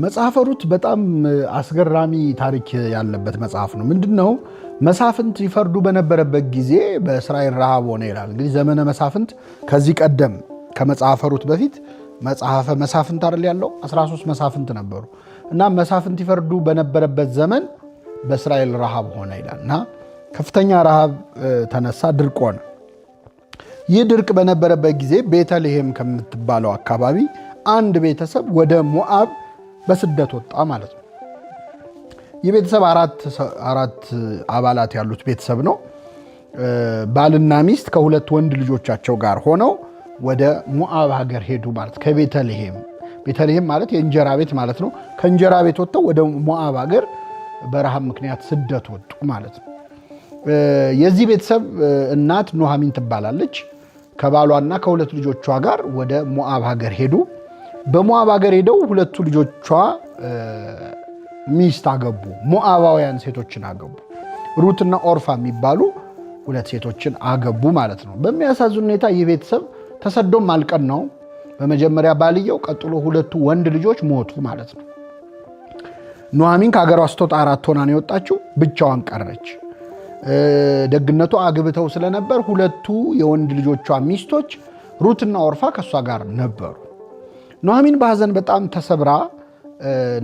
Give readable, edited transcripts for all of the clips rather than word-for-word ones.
መጽሐፈ ሩት በጣም አስገራሚ ታሪክ ያለበት መጽሐፍ ነው። ምንድን ነው? መሳፍንት ይፈርዱ በነበረበት ጊዜ በእስራኤል ረሃብ ሆነ ይላል። እንግዲህ ዘመነ መሳፍንት ከዚህ ቀደም ከመጽሐፈ ሩት በፊት መጽሐፈ መሳፍንት አይደል ያለው? 13 መሳፍንት ነበሩ እና መሳፍንት ይፈርዱ በነበረበት ዘመን በእስራኤል ረሃብ ሆነ ይላል እና ከፍተኛ ረሃብ ተነሳ፣ ድርቅ ሆነ። ይህ ድርቅ በነበረበት ጊዜ ቤተልሔም ከምትባለው አካባቢ አንድ ቤተሰብ ወደ ሞዓብ በስደት ወጣ ማለት ነው። ይህ ቤተሰብ አራት አባላት ያሉት ቤተሰብ ነው። ባልና ሚስት ከሁለት ወንድ ልጆቻቸው ጋር ሆነው ወደ ሞዓብ ሀገር ሄዱ ማለት ከቤተልሔም። ቤተልሔም ማለት የእንጀራ ቤት ማለት ነው። ከእንጀራ ቤት ወጥተው ወደ ሞዓብ ሀገር በረሃብ ምክንያት ስደት ወጡ ማለት ነው። የዚህ ቤተሰብ እናት ኑኃሚን ትባላለች። ከባሏና ከሁለት ልጆቿ ጋር ወደ ሞዓብ ሀገር ሄዱ። በሞዓብ ሀገር ሄደው ሁለቱ ልጆቿ ሚስት አገቡ። ሞዓባውያን ሴቶችን አገቡ። ሩትና ኦርፋ የሚባሉ ሁለት ሴቶችን አገቡ ማለት ነው። በሚያሳዝን ሁኔታ ይህ ቤተሰብ ተሰዶም አልቀናውም። በመጀመሪያ ባልየው፣ ቀጥሎ ሁለቱ ወንድ ልጆች ሞቱ ማለት ነው። ኑኃሚን ከሀገሯ ስትወጣ አራት ሆና ነው የወጣችው። ብቻዋን ቀረች። ደግነቱ አግብተው ስለነበር ሁለቱ የወንድ ልጆቿ ሚስቶች ሩትና ኦርፋ ከእሷ ጋር ነበሩ። ኑኃሚን በሐዘን በጣም ተሰብራ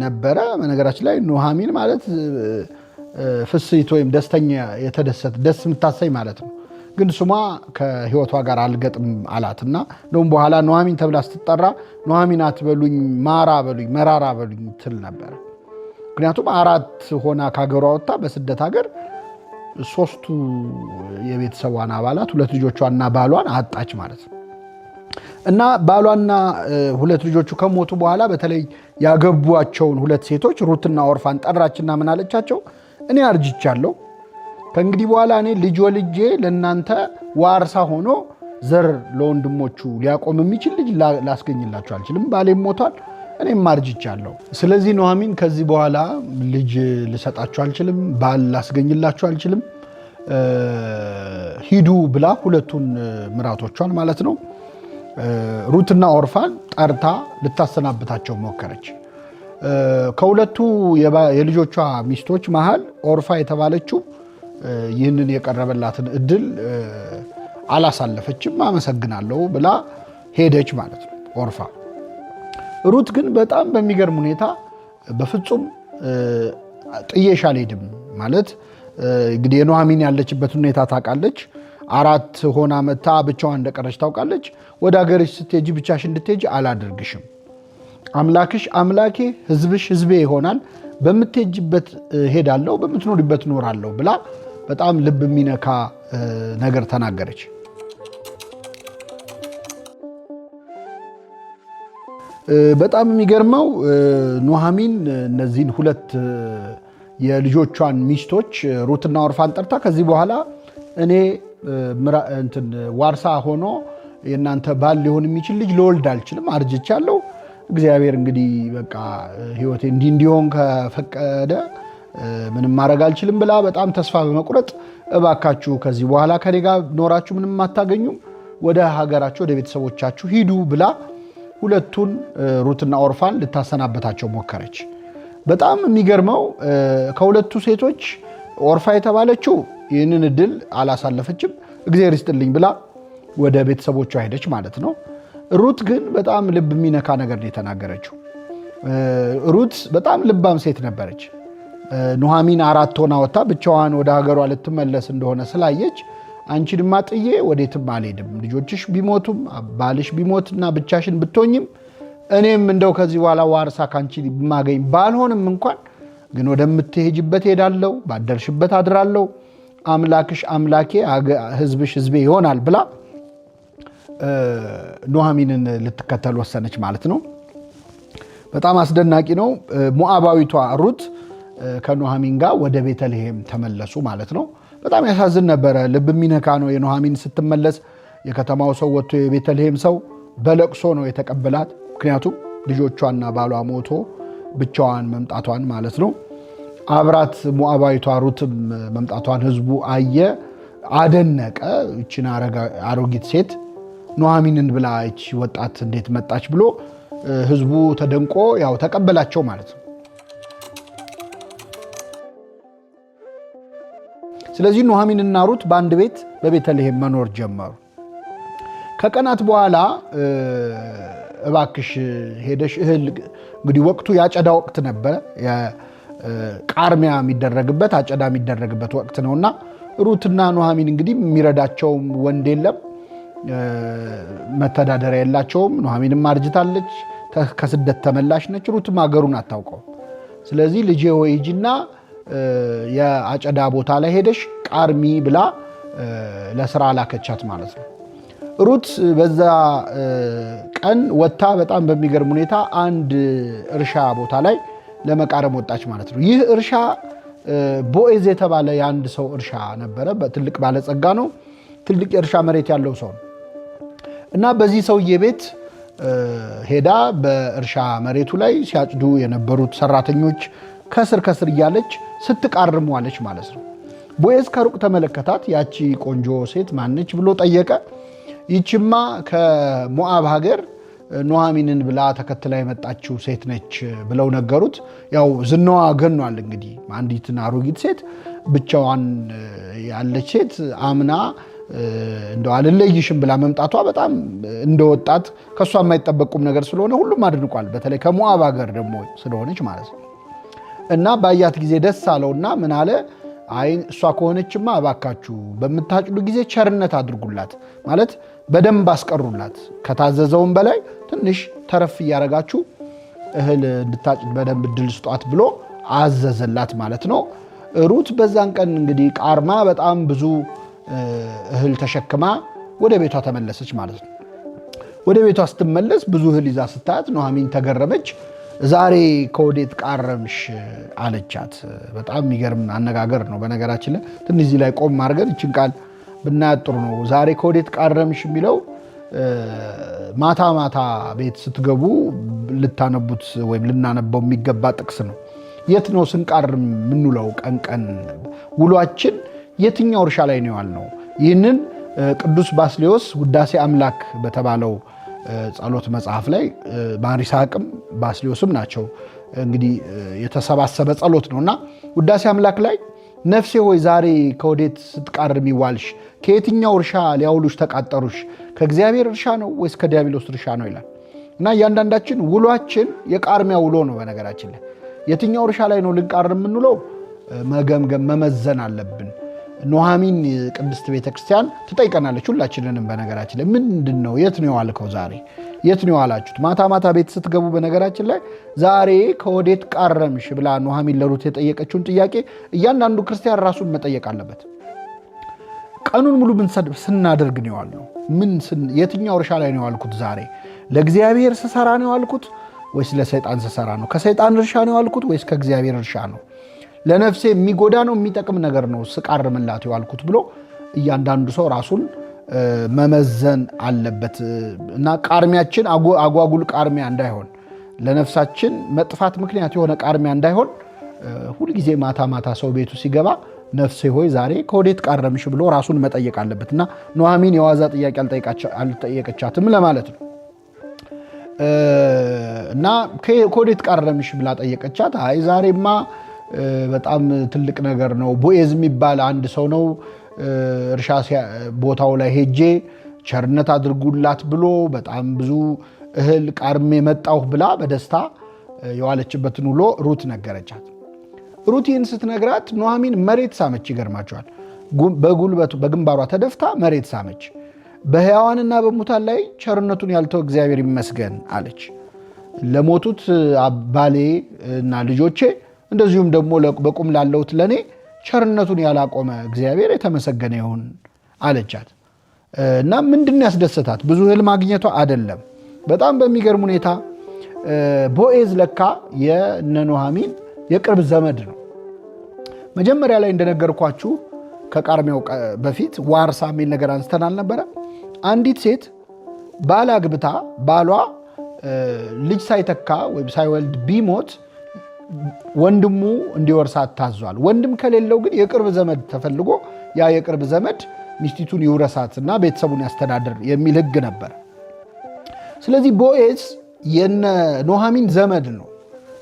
ነበረ። በነገራችን ላይ ኑኃሚን ማለት ፍስሕት ወይም ደስተኛ፣ የተደሰተ፣ ደስ የምታሰኝ ማለት ነው። ግን ስሟ ከሕይወቷ ጋር አልገጥም አላትና እንደውም በኋላ ኑኃሚን ተብላ ስትጠራ ኑኃሚን አትበሉኝ፣ ማራ በሉኝ፣ መራራ በሉኝ ትል ነበረ። ምክንያቱም አራት ሆና ከሀገሯ ወጥታ በስደት ሀገር ሶስቱ የቤተሰቧን አባላት ሁለት ልጆቿና ባሏን አጣች ማለት ነው። እና ባሏና ሁለት ልጆቹ ከሞቱ በኋላ በተለይ ያገቧቸውን ሁለት ሴቶች ሩትና ኦርፋን ጠራችና ምን አለቻቸው? እኔ አርጅቻለሁ። ከእንግዲህ በኋላ እኔ ልጅ ወልጄ ለእናንተ ዋርሳ ሆኖ ዘር ለወንድሞቹ ሊያቆም የሚችል ልጅ ላስገኝላችሁ አልችልም። ባሌም ሞቷል፣ እኔም አርጅቻለሁ። ስለዚህ ኑኃሚን ከዚህ በኋላ ልጅ ልሰጣችሁ አልችልም፣ ባል ላስገኝላችሁ አልችልም፣ ሂዱ ብላ ሁለቱን ምራቶቿን ማለት ነው ሩትና ኦርፋን ጠርታ ልታሰናብታቸው ሞከረች። ከሁለቱ የልጆቿ ሚስቶች መሃል ኦርፋ የተባለችው ይህንን የቀረበላትን እድል አላሳለፈችም። አመሰግናለሁ ብላ ሄደች ማለት ነው ኦርፋ። ሩት ግን በጣም በሚገርም ሁኔታ በፍጹም ጥዬሽ አልሄድም ማለት እንግዲህ የኑኃሚን ያለችበትን ሁኔታ ታውቃለች። አራት ሆና መታ ብቻዋን እንደቀረች ታውቃለች። ወደ ሀገርሽ ስትሄጂ ብቻሽ እንድትሄጂ አላደርግሽም። አምላክሽ አምላኬ፣ ሕዝብሽ ሕዝቤ ይሆናል። በምትሄጂበት ሄዳለሁ፣ በምትኖሪበት እኖራለሁ ብላ በጣም ልብ የሚነካ ነገር ተናገረች። በጣም የሚገርመው ኑኃሚን እነዚህን ሁለት የልጆቿን ሚስቶች ሩትና ኦርፋን ጠርታ ከዚህ በኋላ እኔ ዋርሳ ሆኖ የእናንተ ባል ሊሆን የሚችል ልጅ ልወልድ አልችልም፣ አርጅቻለሁ። እግዚአብሔር እንግዲህ በቃ ሕይወቴ እንዲህ እንዲሆን ከፈቀደ ምንም ማድረግ አልችልም ብላ በጣም ተስፋ በመቁረጥ እባካችሁ ከዚህ በኋላ ከኔ ጋር ኖራችሁ ምንም አታገኙም፣ ወደ ሀገራችሁ ወደ ቤተሰቦቻችሁ ሂዱ ብላ ሁለቱን ሩትና ኦርፋን ልታሰናበታቸው ሞከረች። በጣም የሚገርመው ከሁለቱ ሴቶች ኦርፋ የተባለችው ይህንን እድል አላሳለፈችም። እግዚአብሔር ይስጥልኝ ብላ ወደ ቤተሰቦቿ ሄደች ማለት ነው። ሩት ግን በጣም ልብ የሚነካ ነገር ነው የተናገረችው። ሩት በጣም ልባም ሴት ነበረች። ኑኃሚን አራት ሆና ወጥታ ብቻዋን ወደ ሀገሯ ልትመለስ እንደሆነ ስላየች አንቺንማ ጥዬ ወዴትም አልሄድም፣ ልጆችሽ ቢሞቱም ባልሽ ቢሞትና ብቻሽን ብትሆኝም እኔም እንደው ከዚህ በኋላ ዋርሳ ካንቺ ማገኝ ባልሆንም እንኳን ግን ወደምትሄጅበት ሄዳለሁ፣ ባደርሽበት አድራለሁ፣ አምላክሽ አምላኬ፣ ሕዝብሽ ሕዝቤ ይሆናል ብላ ኑኃሚንን ልትከተል ወሰነች ማለት ነው። በጣም አስደናቂ ነው። ሞዓባዊቷ ሩት ከኑኃሚን ጋር ወደ ቤተልሔም ተመለሱ ማለት ነው። በጣም ያሳዝን ነበረ። ልብ የሚነካ ነው። የኑኃሚን ስትመለስ የከተማው ሰው ወጥቶ የቤተልሔም ሰው በለቅሶ ነው የተቀበላት። ምክንያቱም ልጆቿና ባሏ ሞቶ ብቻዋን መምጣቷን ማለት ነው። አብራት ሞዓባዊቷ ሩትም መምጣቷን ህዝቡ አየ፣ አደነቀ። ይችን አሮጊት ሴት ኑኃሚንን ብላ ይቺ ወጣት እንዴት መጣች ብሎ ህዝቡ ተደንቆ ያው ተቀበላቸው ማለት ነው። ስለዚህ ኑኃሚንና ሩት በአንድ ቤት በቤተልሔም መኖር ጀመሩ። ከቀናት በኋላ እባክሽ ሄደሽ እህል፣ እንግዲህ ወቅቱ የአጨዳ ወቅት ነበረ፣ ቃርሚያ የሚደረግበት አጨዳ የሚደረግበት ወቅት ነውና ሩትና ኑኃሚን እንግዲህ የሚረዳቸውም ወንድ የለም፣ መተዳደሪያ የላቸውም። ኑኃሚንም አርጅታለች፣ ከስደት ተመላሽ ነች። ሩትም ሀገሩን አታውቀውም። ስለዚህ ልጄ ሆይ ሂጂና የአጨዳ ቦታ ላይ ሄደሽ ቃርሚ ብላ ለስራ ላከቻት ማለት ነው። ሩት በዛ ቀን ወጥታ በጣም በሚገርም ሁኔታ አንድ እርሻ ቦታ ላይ ለመቃረም ወጣች ማለት ነው። ይህ እርሻ ቦኤዝ የተባለ የአንድ ሰው እርሻ ነበረ። ትልቅ ባለጸጋ ነው። ትልቅ የእርሻ መሬት ያለው ሰው ነው እና በዚህ ሰውዬ ቤት ሄዳ በእርሻ መሬቱ ላይ ሲያጭዱ የነበሩት ሰራተኞች ከስር ከስር እያለች ስትቃርም ዋለች ማለት ነው። ቦኤዝ ከሩቅ ተመለከታት። ያቺ ቆንጆ ሴት ማነች ብሎ ጠየቀ። ይችማ ከሞዓብ ሀገር ኑኃሚንን ብላ ተከትላ የመጣችው ሴት ነች ብለው ነገሩት። ያው ዝናዋ ገኗል። እንግዲህ አንዲትን አሮጊት ሴት ብቻዋን ያለች ሴት አምና እንደው አልለይሽም ብላ መምጣቷ በጣም እንደወጣት ከእሷ የማይጠበቁም ነገር ስለሆነ ሁሉም አድንቋል። በተለይ ከሞዓብ ሀገር ደግሞ ስለሆነች ማለት ነው። እና ባያት ጊዜ ደስ አለውና ምን አለ? አይ እሷ ከሆነችማ እባካችሁ በምታጭዱ ጊዜ ቸርነት አድርጉላት፣ ማለት በደንብ አስቀሩላት፣ ከታዘዘውም በላይ ትንሽ ተረፍ እያደረጋችሁ እህል እንድታጭድ በደንብ እድል ስጧት ብሎ አዘዘላት ማለት ነው። ሩት በዛን ቀን እንግዲህ ቃርማ በጣም ብዙ እህል ተሸክማ ወደ ቤቷ ተመለሰች ማለት ነው። ወደ ቤቷ ስትመለስ ብዙ እህል ይዛ ስታያት ኑኃሚን ተገረመች። ዛሬ ከወዴት ቃረምሽ አለቻት። በጣም የሚገርም አነጋገር ነው። በነገራችን ላይ ትንሽ እዚህ ላይ ቆም አድርገን ይችን ቃል ብናያት ጥሩ ነው። ዛሬ ከወዴት ቃረምሽ የሚለው ማታ ማታ ቤት ስትገቡ ልታነቡት ወይም ልናነበው የሚገባ ጥቅስ ነው። የት ነው ስንቃርም የምንውለው? ቀን ቀን ውሏችን የትኛው እርሻ ላይ ነው ያልነው? ይህንን ቅዱስ ባስሌዎስ ውዳሴ አምላክ በተባለው ጸሎት መጽሐፍ ላይ ማር ይስሐቅም ባስሌዎስም ናቸው እንግዲህ የተሰባሰበ ጸሎት ነው እና ውዳሴ አምላክ ላይ ነፍሴ ሆይ ዛሬ ከወዴት ስትቃርሚ ዋልሽ? ከየትኛው እርሻ ሊያውሉሽ ተቃጠሩሽ? ከእግዚአብሔር እርሻ ነው ወይስ ከዲያብሎስ እርሻ ነው ይላል። እና እያንዳንዳችን ውሏችን የቃርሚያ ውሎ ነው። በነገራችን ላይ የትኛው እርሻ ላይ ነው ልንቃር የምንውለው መገምገም መመዘን አለብን። ኑኃሚን ቅድስት ቤተክርስቲያን ትጠይቀናለች ሁላችንንም። በነገራችን ላይ ምንድን ነው የት ነው የዋልከው ዛሬ የት ነው የዋላችሁት? ማታ ማታ ቤት ስትገቡ በነገራችን ላይ ዛሬ ከወዴት ቃረምሽ ብላ ኑኃሚን ለሩት የጠየቀችውን ጥያቄ እያንዳንዱ ክርስቲያን ራሱን መጠየቅ አለበት። ቀኑን ሙሉ ምን ስናደርግ ነው የዋልነው? የትኛው እርሻ ላይ ነው የዋልኩት ዛሬ? ለእግዚአብሔር ስሰራ ነው የዋልኩት ወይስ ለሰይጣን ስሰራ ነው? ከሰይጣን እርሻ ነው የዋልኩት ወይስ ከእግዚአብሔር እርሻ ነው? ለነፍሴ የሚጎዳ ነው የሚጠቅም ነገር ነው ስቃርምላት የዋልኩት ብሎ እያንዳንዱ ሰው ራሱን መመዘን አለበት እና ቃርሚያችን አጓጉል ቃርሚያ እንዳይሆን፣ ለነፍሳችን መጥፋት ምክንያት የሆነ ቃርሚያ እንዳይሆን ሁልጊዜ ማታ ማታ ሰው ቤቱ ሲገባ ነፍሴ ሆይ ዛሬ ከወዴት ቃረምሽ ብሎ ራሱን መጠየቅ አለበት እና ኑኃሚን የዋዛ ጥያቄ አልጠየቀቻትም ለማለት ነው። እና ከወዴት ቃረምሽ ብላ ጠየቀቻት። አይ ዛሬማ በጣም ትልቅ ነገር ነው። ቦኤዝ የሚባል አንድ ሰው ነው። እርሻ ቦታው ላይ ሄጄ ቸርነት አድርጉላት ብሎ በጣም ብዙ እህል ቃርሜ መጣሁ ብላ በደስታ የዋለችበትን ውሎ ሩት ነገረቻት። ሩት ይህን ስትነግራት ኑኃሚን መሬት ሳመች። ይገርማቸዋል። በጉልበቱ በግንባሯ ተደፍታ መሬት ሳመች። በሕያዋንና በሙታን ላይ ቸርነቱን ያልተው እግዚአብሔር ይመስገን አለች። ለሞቱት ባሌ እና ልጆቼ እንደዚሁም ደግሞ በቁም ላለሁት ለእኔ ቸርነቱን ያላቆመ እግዚአብሔር የተመሰገነ ይሁን አለቻት። እና ምንድን ያስደሰታት? ብዙ እህል ማግኘቷ አይደለም። በጣም በሚገርም ሁኔታ ቦኤዝ ለካ የእነ ኑኃሚን የቅርብ ዘመድ ነው። መጀመሪያ ላይ እንደነገርኳችሁ ከቃርሚያው በፊት ዋርሳ የሚል ነገር አንስተን አልነበረ? አንዲት ሴት ባል አግብታ ባሏ ልጅ ሳይተካ ወይም ሳይወልድ ቢሞት ወንድሙ እንዲወርሳት ታዟል። ወንድም ከሌለው ግን የቅርብ ዘመድ ተፈልጎ ያ የቅርብ ዘመድ ሚስቲቱን ይውረሳት እና ቤተሰቡን ያስተዳድር የሚል ሕግ ነበር። ስለዚህ ቦኤዝ የነ ኑኃሚን ዘመድ ነው።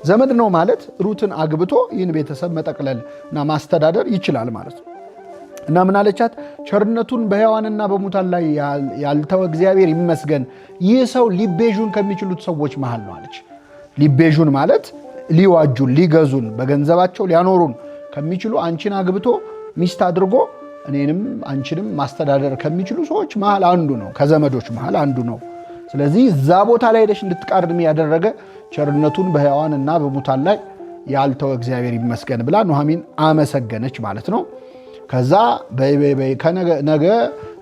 ዘመድ ነው ማለት ሩትን አግብቶ ይህን ቤተሰብ መጠቅለል እና ማስተዳደር ይችላል ማለት ነው። እና ምን አለቻት? ቸርነቱን በሕያዋንና በሙታን ላይ ያልተወ እግዚአብሔር ይመስገን፣ ይህ ሰው ሊቤዡን ከሚችሉት ሰዎች መሃል ነው አለች። ሊቤዡን ማለት ሊዋጁን፣ ሊገዙን፣ በገንዘባቸው ሊያኖሩን ከሚችሉ፣ አንቺን አግብቶ ሚስት አድርጎ እኔንም አንቺንም ማስተዳደር ከሚችሉ ሰዎች መሃል አንዱ ነው፣ ከዘመዶች መሃል አንዱ ነው። ስለዚህ እዛ ቦታ ላይ ሄደሽ እንድትቃርሚ ያደረገ ቸርነቱን በሕያዋን እና በሙታን ላይ ያልተወ እግዚአብሔር ይመስገን ብላ ኑኃሚን አመሰገነች ማለት ነው። ከዛ በይ በይ በይ፣ ከነገ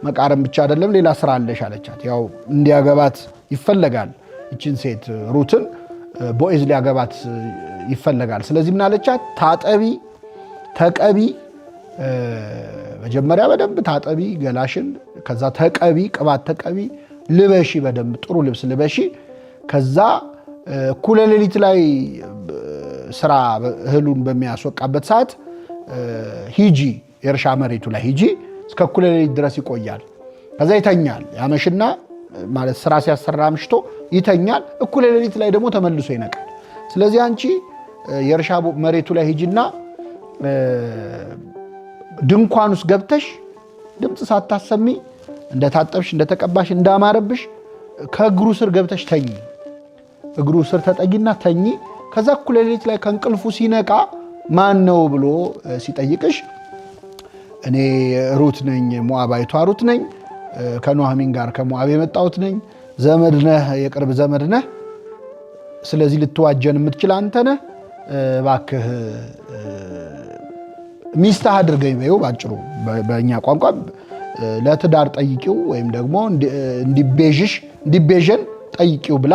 መቃረም ብቻ አይደለም ሌላ ስራ አለሽ አለቻት። ያው እንዲያገባት ይፈለጋል፣ ይችን ሴት ሩትን ቦኤዝ ሊያገባት ይፈለጋል። ስለዚህ ምን አለቻት? ታጠቢ፣ ተቀቢ፣ መጀመሪያ በደንብ ታጠቢ ገላሽን፣ ከዛ ተቀቢ፣ ቅባት ተቀቢ፣ ልበሺ፣ በደንብ ጥሩ ልብስ ልበሺ። ከዛ እኩለ ሌሊት ላይ ስራ እህሉን በሚያስወቃበት ሰዓት ሂጂ፣ የእርሻ መሬቱ ላይ ሂጂ፣ እስከ እኩለ ሌሊት ድረስ ይቆያል። ከዛ ይተኛል። ያመሽና ማለት ስራ ሲያሰራ አምሽቶ ይተኛል። እኩለ ሌሊት ላይ ደግሞ ተመልሶ ይነቃል። ስለዚህ አንቺ የእርሻ መሬቱ ላይ ሂጂና ድንኳን ውስጥ ገብተሽ ድምፅ ሳታሰሚ እንደታጠብሽ፣ እንደተቀባሽ፣ እንዳማረብሽ ከእግሩ ስር ገብተሽ ተኚ። እግሩ ስር ተጠጊና ተኚ። ከዛ እኩለ ሌሊት ላይ ከእንቅልፉ ሲነቃ ማን ነው ብሎ ሲጠይቅሽ እኔ ሩት ነኝ፣ ሞዓባዊቷ ሩት ነኝ፣ ከኑኃሚን ጋር ከሞዓብ የመጣሁት ነኝ፣ ዘመድ ነህ፣ የቅርብ ዘመድ ነህ፣ ስለዚህ ልትዋጀን የምትችል አንተ ነህ፣ እባክህ ሚስትህ አድርገኝ በይው። ባጭሩ በእኛ ቋንቋ ለትዳር ጠይቂው ወይም ደግሞ እንዲቤዥሽ እንዲቤዠን ጠይቂው ብላ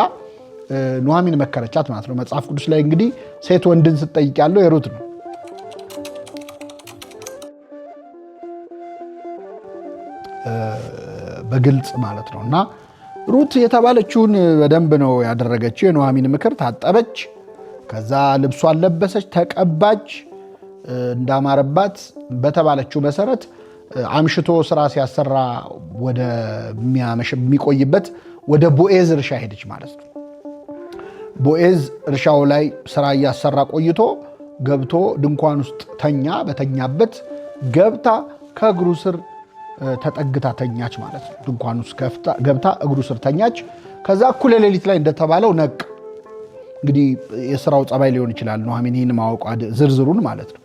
ኑኃሚን መከረቻት ማለት ነው። መጽሐፍ ቅዱስ ላይ እንግዲህ ሴት ወንድን ስትጠይቅ ያለው የሩት ነው። በግልጽ ማለት ነው። እና ሩት የተባለችውን በደንብ ነው ያደረገችው። የኑኃሚን ምክር ታጠበች፣ ከዛ ልብሷን ለበሰች፣ ተቀባች፣ እንዳማረባት በተባለችው መሰረት አምሽቶ ስራ ሲያሰራ ወደ የሚቆይበት ወደ ቦኤዝ እርሻ ሄደች ማለት ነው። ቦኤዝ እርሻው ላይ ስራ እያሰራ ቆይቶ ገብቶ ድንኳን ውስጥ ተኛ። በተኛበት ገብታ ከእግሩ ስር ተጠግታ ተኛች ማለት ነው። ድንኳን ውስጥ ገብታ እግሩ ስር ተኛች። ከዛ እኩለ ሌሊት ላይ እንደተባለው ነቅ። እንግዲህ የስራው ጸባይ ሊሆን ይችላል ኑኃሚን ይህን ማወቋ ዝርዝሩን ማለት ነው።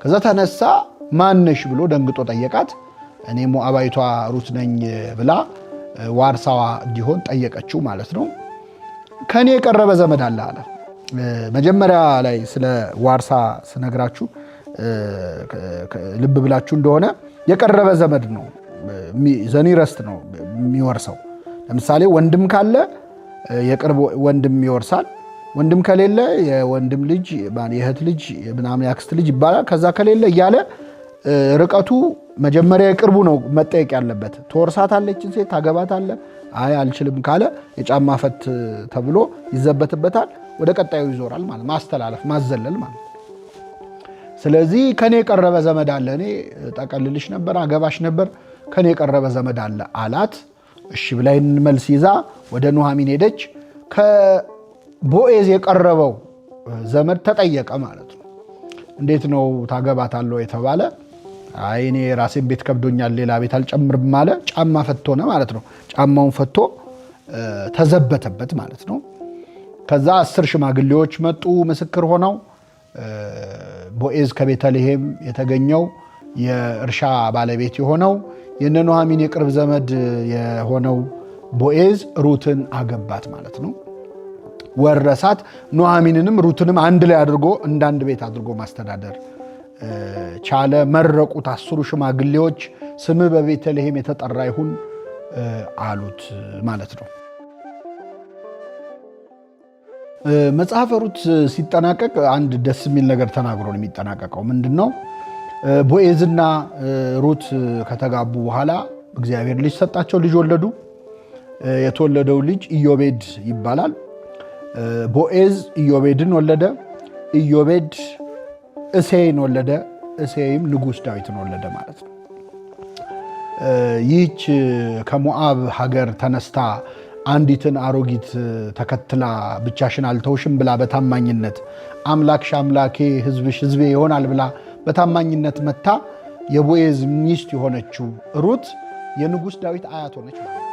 ከዛ ተነሳ። ማነሽ ብሎ ደንግጦ ጠየቃት። እኔ ሞዓባዊቷ ሩት ነኝ ብላ ዋርሳዋ እንዲሆን ጠየቀችው ማለት ነው። ከእኔ የቀረበ ዘመድ አለ አለ። መጀመሪያ ላይ ስለ ዋርሳ ስነግራችሁ ልብ ብላችሁ እንደሆነ የቀረበ ዘመድ ነው፣ the nearest ነው የሚወርሰው። ለምሳሌ ወንድም ካለ የቅርብ ወንድም ይወርሳል። ወንድም ከሌለ የወንድም ልጅ፣ የእህት ልጅ ምናምን የአክስት ልጅ ይባላል። ከዛ ከሌለ እያለ ርቀቱ መጀመሪያ የቅርቡ ነው መጠየቅ ያለበት። ትወርሳታለችን ሴት ታገባታለህ? አይ አልችልም ካለ የጫማ ፈት ተብሎ ይዘበትበታል። ወደ ቀጣዩ ይዞራል ማለት ማስተላለፍ፣ ማዘለል ማለት። ስለዚህ ከኔ የቀረበ ዘመድ አለ፣ እኔ ጠቀልልሽ ነበር፣ አገባሽ ነበር፣ ከኔ የቀረበ ዘመድ አለ አላት። እሺ ብላ ይህንን መልስ ይዛ ወደ ኑኃሚን ሄደች። ከቦኤዝ የቀረበው ዘመድ ተጠየቀ ማለት ነው። እንዴት ነው ታገባታለህ የተባለ፣ አይ እኔ የራሴን ቤት ከብዶኛል፣ ሌላ ቤት አልጨምርም አለ። ጫማ ፈቶ ሆነ ማለት ነው። ጫማውን ፈቶ ተዘበተበት ማለት ነው። ከዛ 10 ሽማግሌዎች መጡ ምስክር ሆነው። ቦኤዝ ከቤተልሔም የተገኘው የእርሻ ባለቤት የሆነው የነ ኑኃሚን የቅርብ ዘመድ የሆነው ቦኤዝ ሩትን አገባት ማለት ነው። ወረሳት። ኑኃሚንንም ሩትንም አንድ ላይ አድርጎ እንዳንድ ቤት አድርጎ ማስተዳደር ቻለ። መረቁት 10 ሽማግሌዎች፣ ስምህ በቤተልሔም የተጠራ ይሁን አሉት ማለት ነው። መጽሐፈ ሩት ሲጠናቀቅ አንድ ደስ የሚል ነገር ተናግሮ ነው የሚጠናቀቀው። ምንድን ነው? ቦኤዝና ሩት ከተጋቡ በኋላ እግዚአብሔር ልጅ ሰጣቸው። ልጅ ወለዱ። የተወለደው ልጅ ኢዮቤድ ይባላል። ቦኤዝ ኢዮቤድን ወለደ። ኢዮቤድ እሴይን ወለደ። እሴይም ንጉሥ ዳዊትን ወለደ ማለት ነው። ይህች ከሞዓብ ሀገር ተነስታ አንዲትን አሮጊት ተከትላ ብቻሽን አልተውሽም ብላ በታማኝነት አምላክሽ አምላኬ ሕዝብሽ ሕዝቤ ይሆናል ብላ በታማኝነት መታ የቦዔዝ ሚስት የሆነችው ሩት የንጉሥ ዳዊት አያት ሆነች ማለት ነው።